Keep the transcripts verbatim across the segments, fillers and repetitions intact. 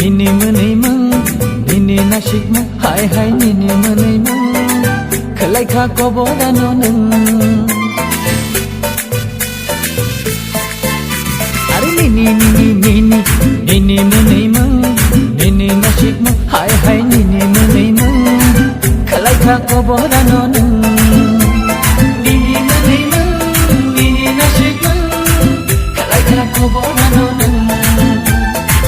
Nini mwnwi mung, nini nasikmung, hai hai nini mwnwi mung, khwlai kha koborano nwng. Are nini, nini, nini, nini mwnwi mung, nini nasikmung, hai hai nini mwnwi mung, khwlai kha koborano nwng. Nini mwnwi mung, nini nasikmung, khwlai kha koborano nwng.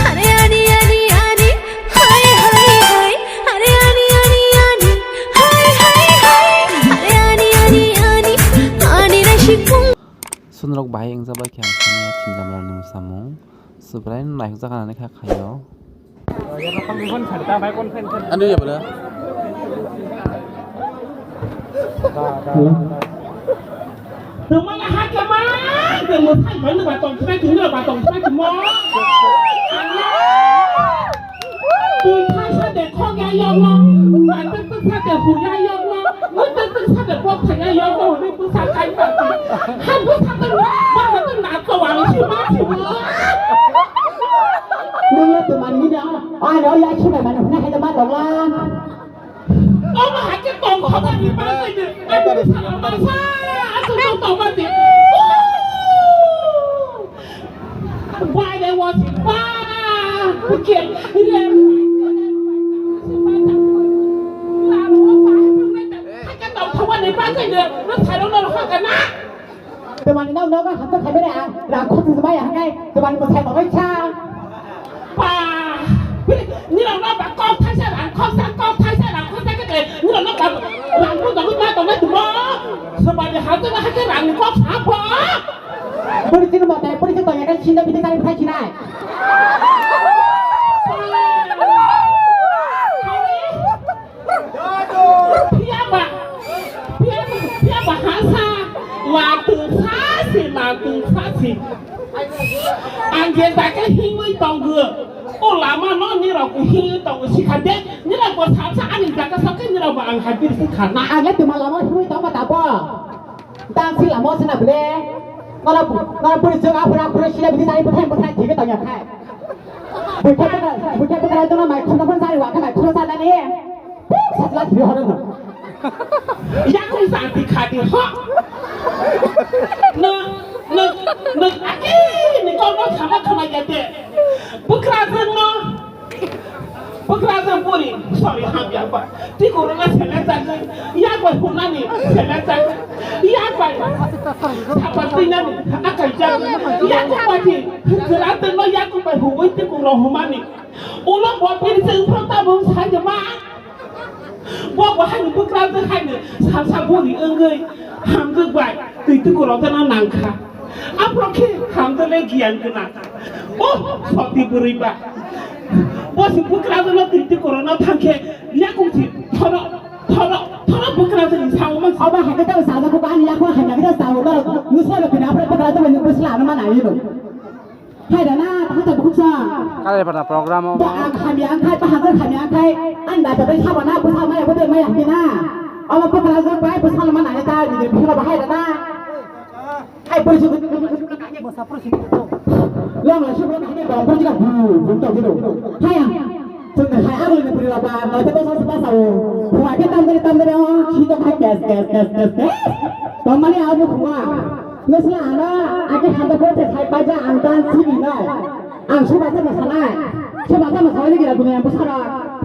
Are ani, ani, ani, hai, hai, hai. Are ani, ani, ani, hai, hai, hai. Are ani, ani, ani, ani nasikmung. Sunrok bahai wngjabai khe ang sani chintamrani mwsamung. Subrai no naikjak nani kha khaio. Ano ya bra. Hello. Tongmani hakhe ma, tongmo sai bani ba tong sai tongmo ba tong sai tongmo. Twi thaisa de khok ya yokno, twi twi sa de hu ya yokno, twi twi sa de bok sa ya yokno, twi twi sa kai pa. Ha bu sa de ba sa de na to wa si ma si ma. Nung le tongmani da, ano ya si ba mani huna hai da ma tong la. Omo hai khe tong kha ba ni ba de, ai bu sa ma sa, aswk tong tong ba de. Why they want to buy? Okay. Twmani no nogo hamsa khaibere ang rang khoti jumai hangai twmani mwsai mangai cha. Pa, nirok no ba kok thaisa rang khoksa kok thaisa rang khoksa kete nirok no ba rang khoksa ma tong nai tumo. Swmani hamsa no hakhe rang kok sa bo. Buri chini mote, buri chini toya kan sinda bidi kari phai chinai. Phiya ba, phiya ba, phiya ba hasa, latung sasi, latung sasi. Ang je jaga hingwi tongo, o lama no nirok hingwi tongo sikha de, nirok bo sasa ani jaga sakhe nirok bo ang habir sikha na. Ang le tuma lama hingwi tongo tabo. Tang si lamo sina bele. Nono, nono puri jeng aphura aphura sina bidi tani bwthai bwthai thike tongya khai. Bwthai bwthai, bwthai bwthai jono mai khumna phun sari wa khai mai khumna sa nani. Puk satla thiri horo no. Yakung sa ti khati ho. No, no, no, aki ni kau no sama khama yate. Bukra jeng no. Bwkrajwk buri, sorry, hamya ba. Twi kwrwngno sele chagwi, yak bai hwnani sele chagwi, yak bai thapa twinani akai chagwi, yak bai jwra twino yak bai huwi twi kwrwng hwnmani. Ulo bo bini se wngphro tabuk sai de ma. Bo bo haino bwkrajwk haino salsa buri wngwi hamjwk bai twi twi kwrwng jana nangkha. Aphro khe hamjale giyan gwnang. O soti bwrwi ba. Bo se bwkrajwkno twi twi korona thangkhe yakung si thoro, thoro, thoro bwkrajwkni sao man. Obo hakhe tei sajak kok ani yakung hamya khe sao norok nusai rok kini aphro bwkrajwkni bwsla ano mana yino. Hai da na, tha tha buksa. Kale pada program o. Bo ang hamya ang khai, bahajak hamya ang khai. Ang da bai sabo na, bwsa maya bo bai maya hake na. Obo bwkrajwk bai bwsla mana ta ni de phino bahai da na. Hai, pori se, long la, sibro kahini dong, pori se ka bu, bu tong gitu. Hai, ang, chwng hai, abo ni pori la ba, no te to sa sa sa o. Hwa ke tam dere, tam dere, o, si to hai, kes, kes, kes, kes, kes. Tong mani abo khwa. Ngesla ana, ake handa ko te hai paja ang tan si ni no. Ang soba sama sanai. Soba sama sanai lagi lagu yang besar.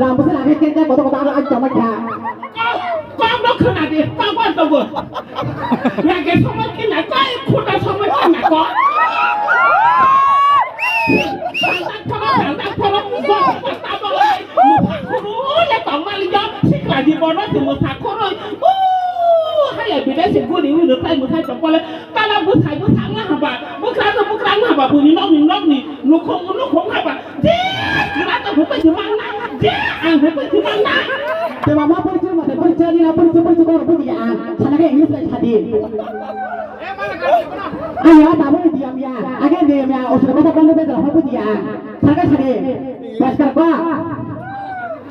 Ram besar lagi kerja kotor kotor aja sama kya. Kok no khna di, kok no togo. Lagi sama kina kai khuta sama kina ko. Tama tama tama ko. Musa khuru le tong mali jo sikla di bono si musa khuru. Uh, haya bide si guri wi no tai musa tong pole. Tala bwsai bwsang na haba, bwkrang no bwkrang na haba, buini nokni nokni, nukhung nukhung haba. Je kwra to bupai di mang na, je ang bupai di mang na. Te mama pori chiri mate pori chiri na pori chiri pori chiri pori ya. Sana ke English lai chadi. Ayo tamu ni diam ya. Age diam ya. Osur kata kondo bedra ho buji ya. Sana ke chadi. Paskar ba.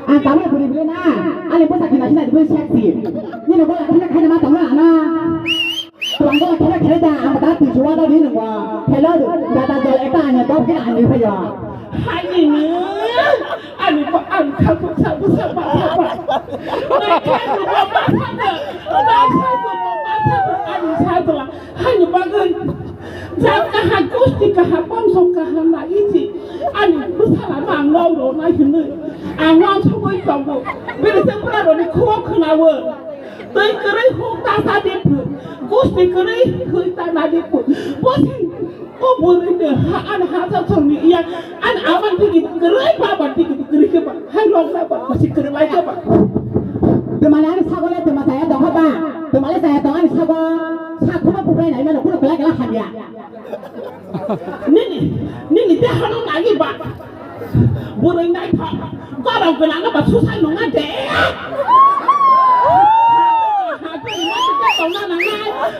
Ang tamu buri buri na. Ale bwsa kina sina di bwsa sexy. Ni no bola kina kina ma tamu na. Tuang ko thela thela da ang ta tu suwa da ni nungwa. Hello, da da jol ekta anya top ke ani phayo. Hani ni. Ani ba, ani kha bwsa bwsa ba ba. Nai kha bwsa ba ba ba. Nai kha bwsa ba ba ba. Ani sa bwla. Hani bagwi. Jat kaha, gosti kaha, bongso kaha na iji. Ani bwsala ma ang noro na hinwi. Ang ang sugwi tongo. Bini se pura roni khuo khnawo. Twi kwrwi huk ta sa di phu. Gosti kwrwi huk ta na di phu. Bosi. O bwrwi de ha, an ha sa song ni iya, an aman tigi kwrwi ba ba tigi kwrwi ke ba, hai long na ba, si kwrwi lai ke ba. Twmani ani sago le twma saya dong ba, twma le saya dong ani sago, sa khuma purai nai mano kuno kela kela hamya. Nini, nini de hano nagi ba. Bwrwi naithok, borok gwnangno ba susa nungna de.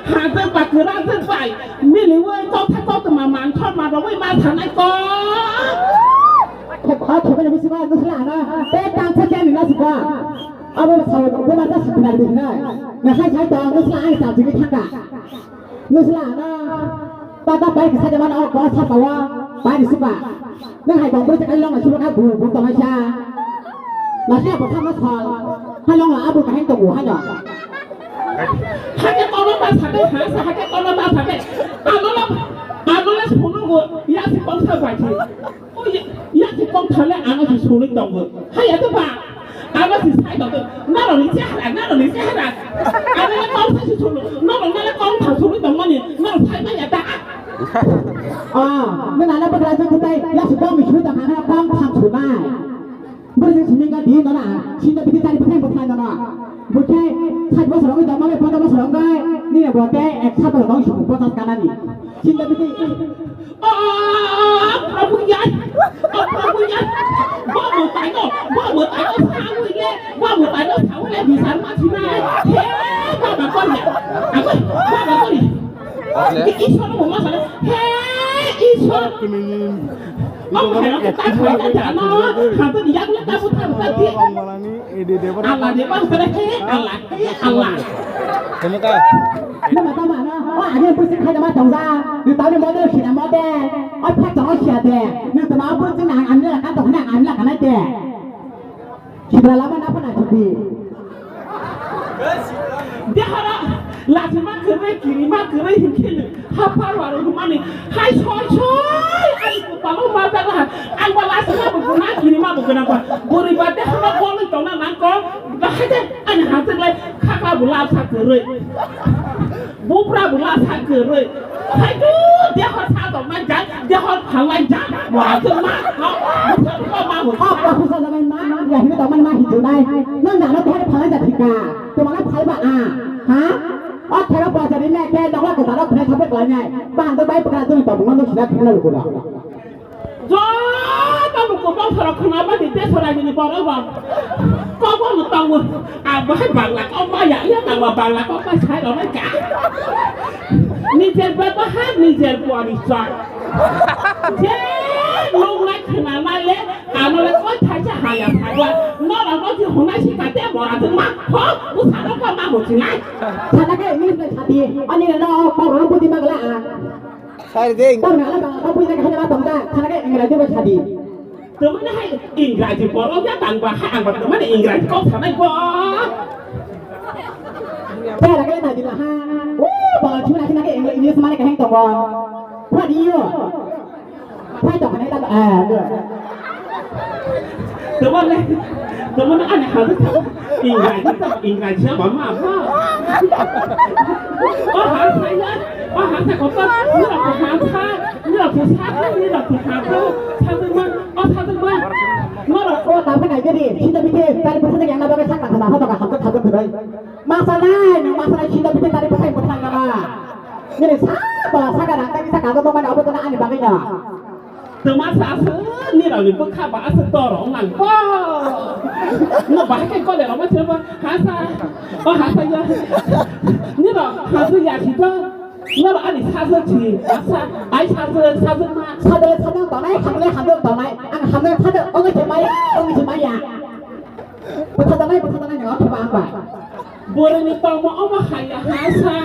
Hajwk ba kwrajwk bai, miliwi kokthai koktwma manthor ma rogwi ma sanai kok. Thok ha thok ni bisingo nusla ano, te tangsa chani na sika. Abo sao buma ta sibina di hinai. Na hai sai to nusla ai sa jigi thangka. Nusla na ta ta bai kisa jama na ko sa pawa bai ni suka. Nang hai bong boi kai long na suka bu bu to mai sa. Na sa bo sa ma sa. Hai long la abu ka hai to bu hai no. Hake kono ta sa de ha sa hake kono ta sa de. Ano la ano la sunu go ya si kong sa bai. O ya, ya si kong thale ano si sului tongo. Hai ya to ba. Ano si sai tongo. Naro ni si hara, naro ni si hara. Ano le kong sa si sulu. Naro na le kong tha sului tongo ni. Naro sai ma ya ta. Ah, nang ana bakra jang kutai ya si kong mi sului tongo, ano kong tham sului mai. Bwrwi jang simi ga di no na. Sinda biti tari bukhai bukhai no na. Bukhai sat bosor ongoi dama le pondo bosor ongoi. Ni ne bote ek sat bosor ongoi suku potas kanani. Sinda biti. Oh, Prabhu ya. Oh, Prabhu ya. Bo mo tai no, bo mo tai no sawi le, bo mo tai no sawi le bisar ma thina. He, baba kori. Ako, baba kori. Ki Ishwar mo ma sale. He, Ishwar. Om hai no ta khai ta jano. Hato ni yak le ta bu ta ta di. Allah de ba sale he, Allah, he, Allah. Nang ma tama na, o ani pusi khai ma tongja. Ni tawni model sina model. O pha tong sia de. Ni tama pusi na ani la ka tong na ani la ka na de. Sibra lama na pha na chuti. Dehara, lachima kwrwi, kirima kwrwi hinkhe ni. Ha pharwaro hwnmani. Hai soi soi, ani kwpalo ma jaga ha. Ang ba lachima bo gwnang, kirima bo gwnang ba. Bwrwi ba dehara bolwi tongna nang ko. Bahai de, ani hathwk lai, khaka bo lapsa kwrwi. Bupra bo lapsa kwrwi. Hai tu, deho sa tongmai jak, deho phalai jak. Wa tu ma, ha, bupra bo ma ho. Ha, pa hu sa jagai ma, ya hini tongmai ma hi junai. Nang dano deho phalai jak thika. Tumana phalba a, ha? O thero bojari ne ke nokla ko daro phre thape klanai. Ba hando bai pukra tu tongmai no sida thuna lukura. Joto luku bongsorok khwnaba di desorani borok rok. Kobo no tongo. Ang bahai Bangla kok maya, iya nangma Bangla kok bai sai rok ka. Nijer bebohar, nijer porichoy. Je nungnai khwnanai le, ano le koi thaisa haya phaiwa. Norok no je hunai sikate mora jwngma. Ho, bwsano kok ma huchinai. Sana khe English bai sadi. Ani no kok rok budi magla a. Sari de. Tong na ba, ba puina ka ba tong ta, thana ke Ingraji ba sadi. Tumani hai Ingraji borok ya tang ba, hai ang ba tumani Ingraji kok sanai bo. Tara ke na di ha. O, ba chuna kina ke English mane ka heng tong bo. What do you? Phai tong ne ta, eh. Tumani, tumani ani hadu. Ingraji ta, Ingraji ba ma ba. O ha sa ya, o ha sa ko ta, ni ra ko ha sa, ni ra ko sa, ni ra ko ha ko, sa de ma, o sa de ma. Ni ra ko ta ba nai de, sinda bite, tari pura yang na ba sa ka na ha ta ka ha ta ka ta. Masa nai, masa nai sinda bite tari pura yang na ba. Ni sa ba sa ka na ta sa ka ko ma na obo to na ani ba ga ya. Twma sa aswk nirokni bwkha ba aswk torok nang bo. No bahai khe kole rok ma thwma hasa. O hasa ya. Nirok hasa ya si to. Nirok ani sajwk si. Asa ai sajwk sajwk ma. Sajwk sajwk tonai, hamle hamle tonai. Ang hamle sajwk ongoi se maya, ongoi se maya. Bwthajaknai, bwthajaknai nang o theba ang bai. Bwrwini tongmo omo haya ha sa.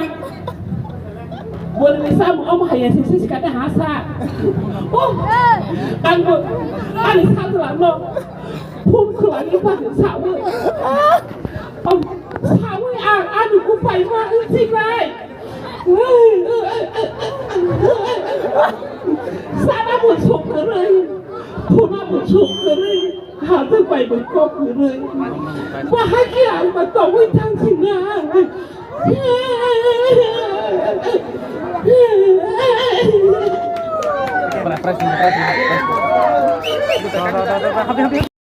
Boni ni sam om haya sisi sikate hasa. Oh, ang bo, ani satla no. Phone khwlai ni bagwi sawi. Om, sawi ang ani upai ma wngsinai. Sana bo sok kwrwi. Phone bo sok kwrwi. Hajak bai bo kok kwrwi. Bahai khe ang ma tongwi thangsinai.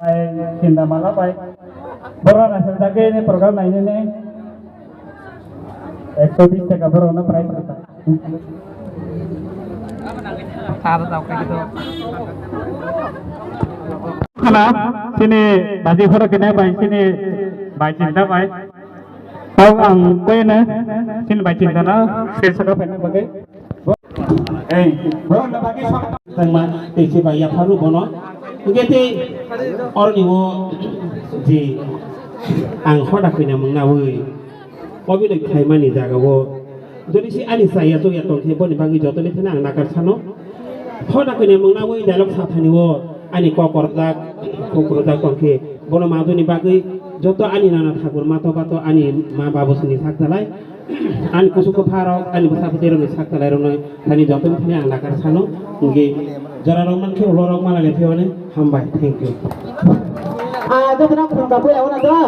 Bai, Chinta Mala bai. Borok naisajagwi ni program nainani ekso bis taka borokno prize rwkha. Khana, chini baji phoro kene bai, chini bai Chinta bai. Tau ang koyene, chini bai Chinta na, stage o phaina bagwi. Ei, borok na bagwi sok. Tangma, tei se bai yapharu bono. Hingke tei, oroni o, je, ang hoda khaina mungna wi. Obo bai khlaimani jaga o. Jodi se ani chaya tongya tongkhe boni bagwi jotoni thani ang nakar sano. Hoda khaina mungna wi dialogue sathani o. Ani kok korjak, kok korjak tongkhe bono maduni bagwi joto ani nana thakur mato bato ani ma babu sini sak dalai. Ani kusuk kwpharok, ani bwsa bwtwi rokni sak dalai rokno thani joto thani ang nakar sano. Hingke jora rok mankhe ulo rok mala le phiyone hambai. Thank you. Ah, joto no khulumkha puila ulo do.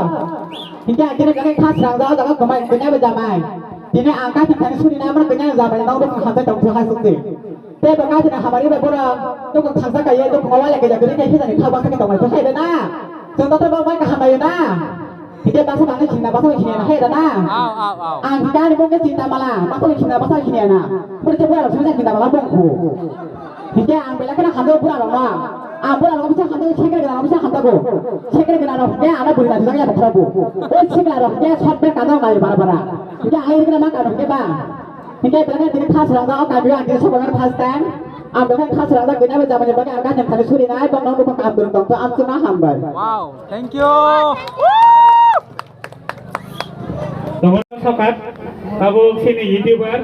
Hingke ang kene kene khas rang jao jaga kwmai kanya be jamai. Tini ang kha thani suri na amra kanya jamai nang rok hambai tong thai sukti. Tei bo kaisa hamari bai borok tokong thangsa kaiye tokong wala kejak kiri khe hijani thak baksa khe tongmai to khaide na. Chwng doktor bo bai kaham bai na. Hingke baksa bangni singna baksa bai singya na khaide na. Aw, aw, aw. Ang hingke ani mungke Chinta Mala baksa bai singna baksa bai singya na. Pura khe bura singsa Chinta Mala bongkhu. Hingke ang belai kheno hamjao bura rok na. Ang bura rok bisa hamjao sekre gana rok bisa hamjao bo. Sekre gana rok hingke ano buri na dijak ya bokhra bo. O sekre rok hingke short break kano ngai bara bara. Hingke ang irikna ma kano hingke ba. Hingke belai tini khas rang jao kami ang tini sokongan first time. Ang belai khas rang jao kini abo jamani bagwi ang kajang thani suri nai bang nang bupha kam dun tong to ang chuna hambai. Wow, thank you. Tongol sokat abo sini YouTuber.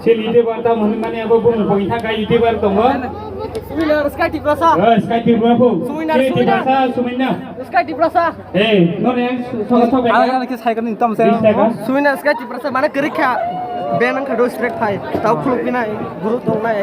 Sini YouTuber ta mohon mani abo bung poin thaka YouTuber tongo. Sumina Sky Tiprasa. Eh, Sky Tiprasa. Sumina, Sumina. Tiprasa, Sumina. Sky Tiprasa. Eh, no ne, sokat sokat. Ala ala ke sai kan tam se. Sumina Sky Tiprasa mana kerik kha. Ben ang khado straight phai. Tau khuluk pinai. Guru tong nai.